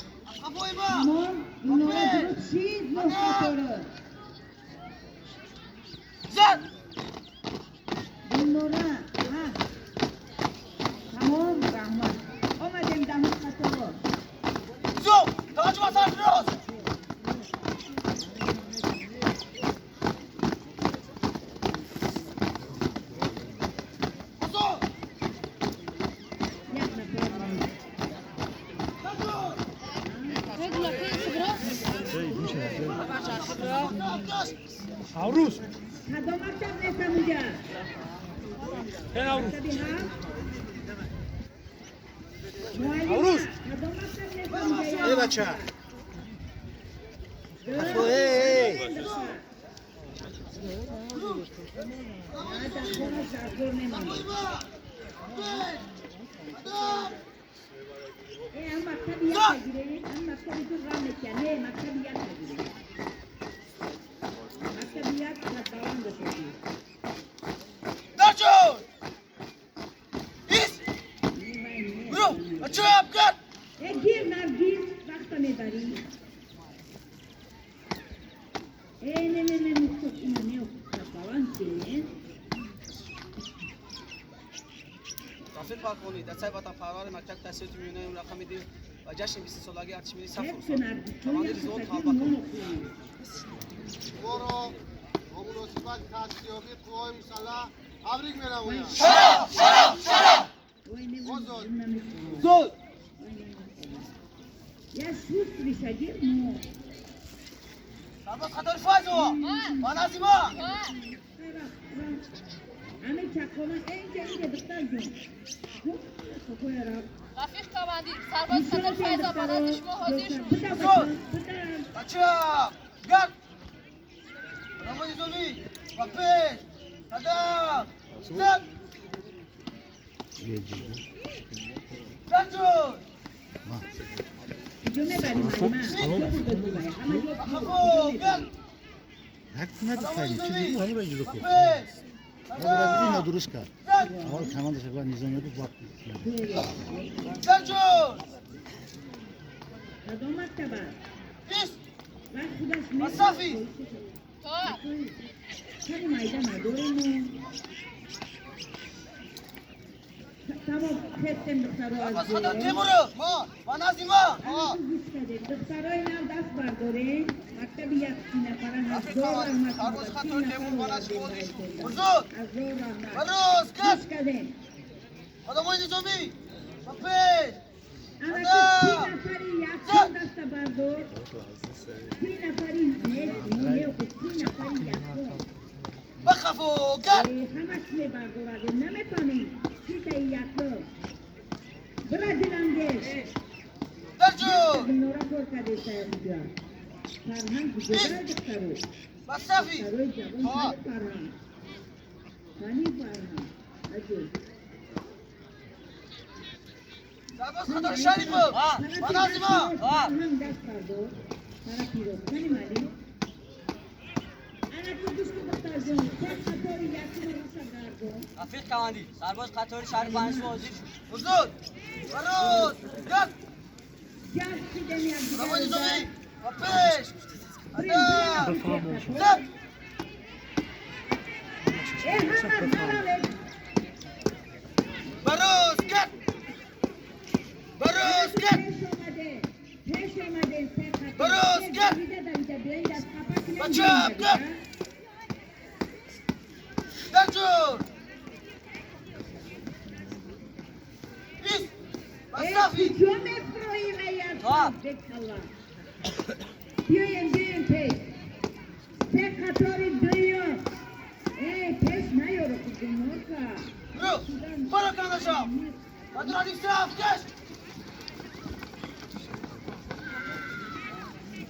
Тамом, Гулнора дуруст шид, нӯҳ қатора. Гулнора, ҳафт. Тамом, раҳмат. Омадем даҳум қатор. Як нафар монд. Наврӯз. Кадом мактаб нестам уҷа? Наврӯз. Мактаби ҳафт? Муаллима, Наврӯз. кадом мактаб нестам уҷа? Эй, бача. Эй, эй. Дар хона саркор мемонад. Э, ҳам мактаби як гирем, ҳам мактаби ду ғам мекия. Не, мактаби як гирем. Мактаби як садбаланд бошад. Не, вай, не. Э, гир, Наргиз, вақта мебарӣ. Э, не, не, не, Мухтор, ина не, садбаланд ки. Рафиқ полковник, дастаи ватанпарвари мактаби таҳсилоти миёнаи рақами ду ва ҷашни бистсолагии артиши миллӣ саф Ҳеф фурӯзад. Наргиз, Командир як взвод сатир Талбаков. нон хӯрем. Шуморо бо муносибати таъсисёбии қувваҳои мусаллаҳ табрик менамоям. Ой, не, Озод. намехоҳам. Ой, намехоҳам. Я шустрый шагир, но Сарбоз қатори Файзова! Ба назди ман! ҳамин чаққома инҷа, инҷа, духтар ҷон. Хуб, рафт. Рафиқ командир, сарбоз қатор Файза ба назди шумо ҳозир шуд. Бача! Гар! Одамои низомӣ! Ба пеш! Қадам! Зад! Дарҷон! Куҷо мебарӣ, муаллима? Куҷо бурда гулай? Ҳама ҷо Ба пул. қафо! Гар! Нак Одамои чизи низомӣ! ҳамаро иҷро Ба кун. пеш! Ина Қадам! дуруст кард. Зад! Аввал командаш бояд низомӣ буд, баъд. Дарҷон! Кадом мактаба? Ист! Вақт худаш Ба сафи! То Кани майда надорему. Тамом, хестем, духтаро, аз Сарбоз қатори ҷоя. Темуров! Ба назди ман! Гӯш кардем. Духтарои нав даст бардорем. Мактаби як си нафара, Рафиқ ҳазор командир, раҳмат. сарбоз Си қатори нафар Темур ба назди шумо овардем. ҳозир шуд. Ҳузур! Ҳазор раҳмат. Ба рост! Гар! Гӯш кардем. Одамои низомӣ! Ба пеш! Анаки си нафари якум даста бардор. 30 нафари не, не, 30 нафари якум. Ба қафо! Гар! Э, ҳамаш мебардорад. Намефаҳмем. Ситаи якум. Бира, Дилангез. Дарҷон! Гулнора кор кардеста уҷа. Фарҳанг куҷода, духтаро? Ба сафи! Духтарои ҷавон, кани фарҳанг? Кани фарҳанг? Аҷо. Сарбоз қатори Шарипов! Ба назди ман! Фарҳанг даст бардор. Тарафи рост. Кани маълим? Ана ту гӯш кун, духтарҷон. Се қатори якума руша гардон. Рафиқ командир, сарбоз қатори Шариф ба назди шумо ҳозир шуд. Ҳузур! Ба рост! Гар! Ҷалб шидем Одамои якдигарро. низомӣ! Ба пеш! Қадам! Зад! Э, ҳама наравед. Ба рост! Гар! Ба рост! Гар! Пеш омадем. Пеш омадем, се қатор. Ба рост, Пеш гар! давида, давида биёед, аз қафа кунем, Ба чап, давида. Гар! Дарҷон! Ист! Ба Э, сафи! куҷо мефуроӣ, ай Топ. бекалла? Биёем, биёем пеш. Се қатори дуюм. Э, пеш наёро, Гулнорка. Ру! Параканда шав! Ба саф! Каш!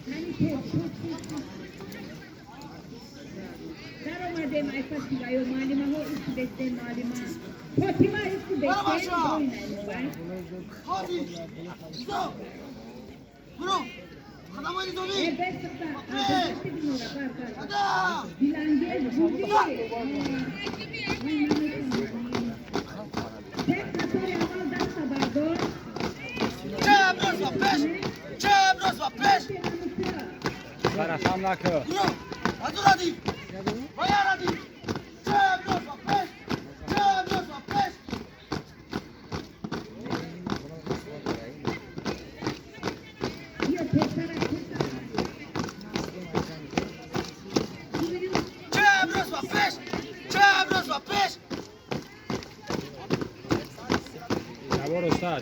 Кани пеш, пеш, пеш, пеш. Даромадем, ай паси ваё муаллимаҳо исти бестем, муаллима. Фотима, исти бестем. Бара. Бой. Ҳозир! Стоп! Гурӯҳ! Хадамои Э, низомӣ! бес, духтар. Бести, Гулнора, бар, бар. Қадам! Дилангез, буди. Вай, наметавонам. нака.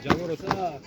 Ҷавор оста.